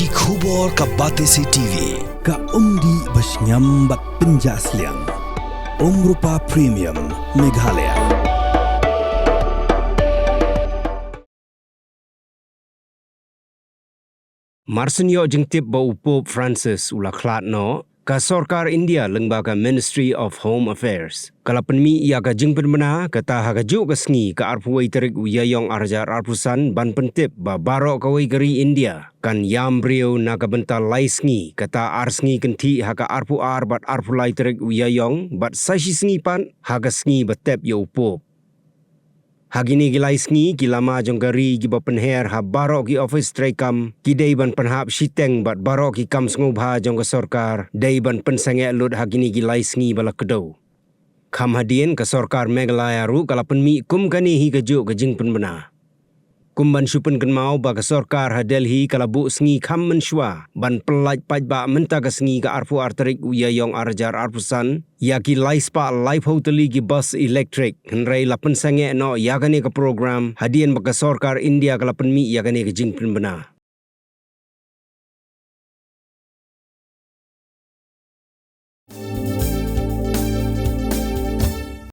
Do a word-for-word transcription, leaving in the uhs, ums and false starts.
Ki khubor ka Batesi T V, ka umdih ba shngiam bad pynjah sliang. Umrupa Premium, Meghalaya. Marsien ïoh jingtip ba u Pope Francis u la khlad noh, ka sorkar India lyngba ka Ministry of Home Affairs ka la pynmih ïa ka jingpynbna kata ha kajuh ka sngi ka arphew wei tarik u Ïaïong arhajar arphew san ban pyntip ba baroh kawei ka ri India kan ïam briew na ka bynta lai sngi, kata ar sngi kynthih ha ka arphew ar bad arphew lai tarik u Ïaïong bad sa shi sngi pat ha ka sngi ba tep ïa u Pope. Ha kine ki lai sngi ki lama jong ka ri kiba pynher ha baroh ki ophis treikam ki dei ban pynhap shiteng bad baroh ki kam sngewbha jong ka sorkar dei ban pynsangeh lut ha kine ki lai sngi ba la kdew. Kham hadien ka sorkar Meghalaya ruh ka la pynmih kum kane hi kajuh ka jingpynbna. Kum ban shu pynkynmaw ba ka sorkar ha Delhi ka la buh sngi kham mynshuwa ban pyllait paidbah mynta ka sngi ka arphew ar tarik u Ïaïong arhajar arphew san ïa ki lai spah laiphew tylli ki bus elektrik, hynrei la pynsangeh noh ïa kane ka program hadien ba ka sorkar India ka la pynmih ïa kane ka jingpynbna.